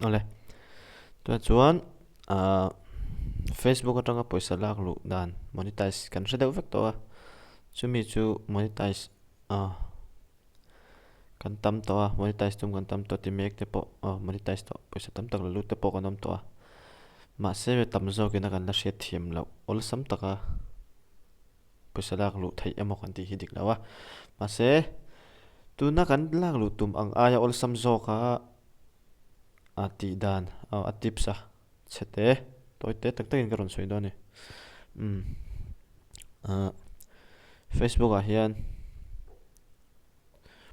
Awle. Tunah chuan ah Facebook atanga pawisa lak luh dan monetize kan hre deuh vek tawh a. Chumi chu monetize ah kan tam tawh a, monetize tum kan tam tawh ti mek te pawh aw monetize tawh pawisa tam tak la lut te pawh kan awm tawh a. Mahse tam zawkin a kan la hriat thiam loh awlsam taka pawisa lak luh theih emaw kan tih hi dik lo a. Mahse tuna kan lak luh tum ang aia awlsam zawka a tih dan aw a tips a chhe te tawi te tak takin ka rawn sawi dawn a ni. Umm ah Facebook ah hian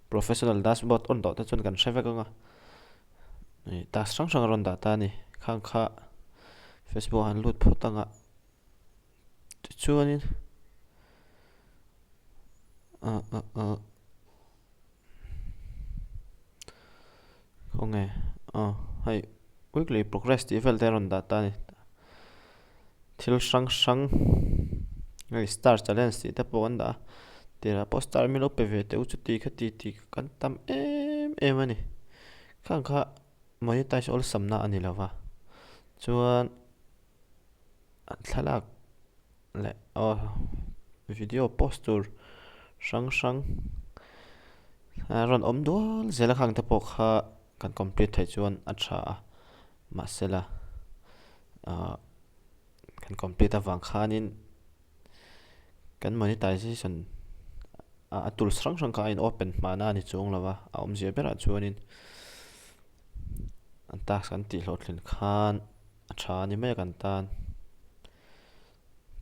professional dashboard on tawh te chuan kan hre vek ang a ih task hrang hrang a rawn dah ta a ni khang kha Facebook ah an lut phawt ang a tichuanin ah ah ah. Khawnge aw hei weekly progress tih vel te a rawn dah ta a ni thil hrang hrang hei star challenge tih te pawh an dah a tirah pawh star min lo pe ve teh u chuti khati tih kan tam em em a ni khang kha monetize awlsamna a ni lo va chuan thlalak leh aw video post tur hrang hrang a rawn awm dual zel a khang te pawh kha kan complete theih chuan a tha a mahsela ahh kan complete avang khanin kan monetization a tools hrang hrang kha a in open hmana a ni chuang lo va a awmzia berah chuanin an task an tih hlawhtlin khan a tha a ni mai a kan tan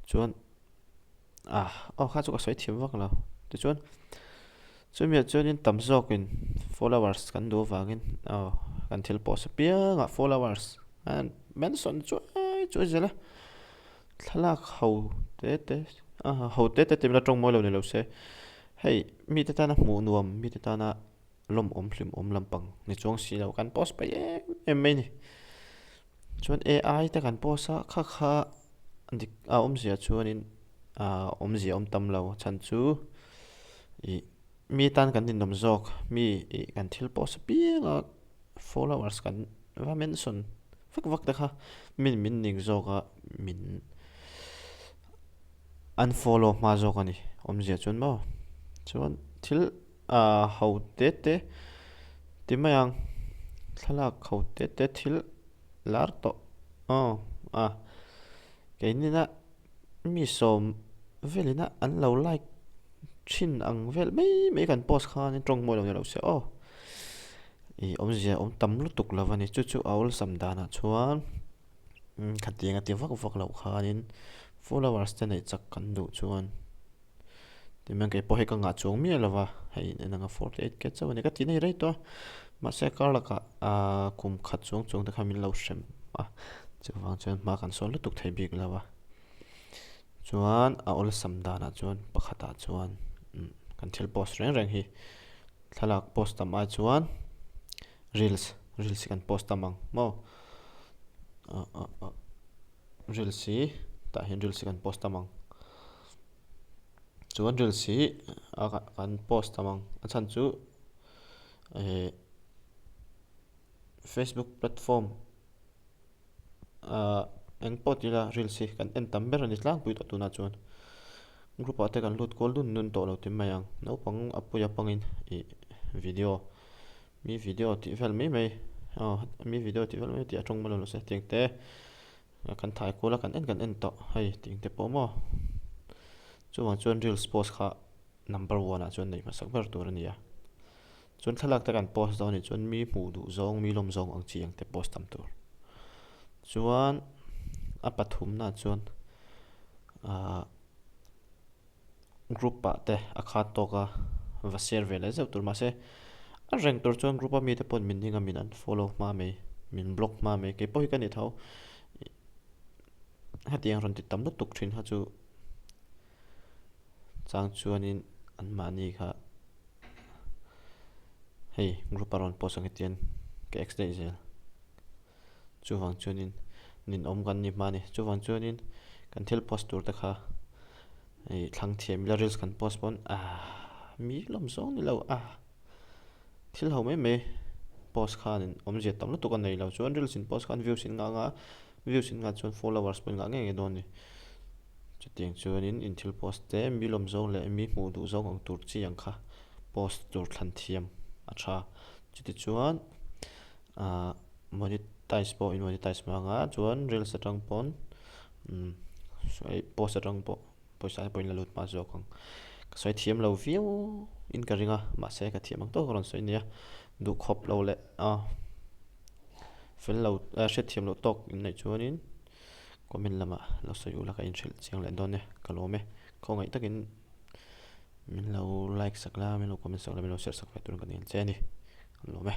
chuan ah aw kha chu ka sawi thiam vak lo tichuan chumi ah chuanin tam zawkin followers kan duh avangin aw kan thil post apiangah followers an mention chuai chuai zel a thlalak ho te te a ho te te tih ila tawng mawi lo ni lo se hei mite tana hmuh nuam mite tana lawmawm hlimawm lampang ni chuang si lo kan post paih em em mai a ni chuan ai te kan post a kha kha dik a awmzia chuanin ah awmzia awm tam lo chhan chu ih mi tan kan ninawm zawk mi ih kan thil post apiang a followers kan va mention vak vak te kha mi min ning zawk a min unfollow hma zawk a ni awmzia chuan maw chuan thil. Ahh ho te te ti mai ang thlalak ho te te thil lar tawh aw a keinina mi sawm velina an lo like thin ang vel mai mai kan post khan tawng mawi lo ni lo se aw ih awmzia awm tam lutuk lo a ni chu chu a awlsam danah chuan khatiang a ti vak vak loh khanin followers te neih chak kan duh chuan. Tihian kei pawh hei ka ngah chuang miah lo va, hei in anga 48 ke chauh a ni ka tih na hi rei tawh a, mahse kar lakah ahh kum khat chuang chuang te kha min lo hrem a, chuvang chuan hma kan sawn lutuk thei bik lo a, chuan a awlsam danah chuan pakhatah chuan umm kan thil post reng reng hi thlalak post tam ai chuan reels reels hi kan post tam ang maw ah ah ah. Reels hi tah hian reels hi kan post tam ang chuan reels hi a kan post tam ang a chhan chu eh facebook platform ah eng pawh ti ila reels hi kan en tam ber a ni tlangpui tawh tunah chuan group ah te kan lut kual dun dun tawh lo ti mai ang naupang a pui a pangin ih video Mi video tih vel mai mai aw mi video tih vel mai tih a tawng maw lo se tiang te kan thai kual a kan en kan en tawh hei tiang te pawh maw chuvang chuan reels post kha number one ah chuan neih hmasak ber tur a ni a chuan thlalak te kan post dawn anih chuan mi hmuh duh zawng mi lawm zawng ang chi ang te post tam tur chuan a pathumna chuan ahh. Group ah te a khat tawk a va share ve leh zeuh tur mahse a reng tur chuan group a mite pawhin min ning a min unfollow hma mai min block hma mai keipawh hi ka ni tho hetiang rawn ti tam lutuk thin kha chu chang chuanin anmahni kha hei group a rawn post ang hetiang ka ex daih zel. Chuvang chuanin ninawm kan ni hma a ni. Chuvang chuanin kan thil post tur te kha ih thlang thiam ila reels kan post pawn ah mi lawm zawng ni lo ah thil ho mai mai. post khanin awmzia tam lutuk a nei lo. Chuan reels in post khan views in ngah anga views in ngah chuan followers pawh in ngah ngei ngei dawn a ni. Chutiang chuanin in thil post te mi lawm zawng leh mi hmuh duh zawng ang tur chi ang kha post tur thlan thiam a tha. Chutichuan ahh monetize pawh in monetize hma anga chuan reels atang pawn umm post atang pawh pawisa te pawh in la lut hma zawk ang. Ka sawi thiam lo viau in ka ring a mahse ka thiam ang tawk ka rawn sawi nia duhkhawp lo leh ah fel lo hriatthiam loh tawk in neih chuanin. Comment lamah lo sawi ula ka inhrilh chiang leh dawn e, ka lawm e. Khawngaih takin min lo like sak la, min lo comment sak la, min lo share sak ve turin ka nel che a ni. Ka lawm e.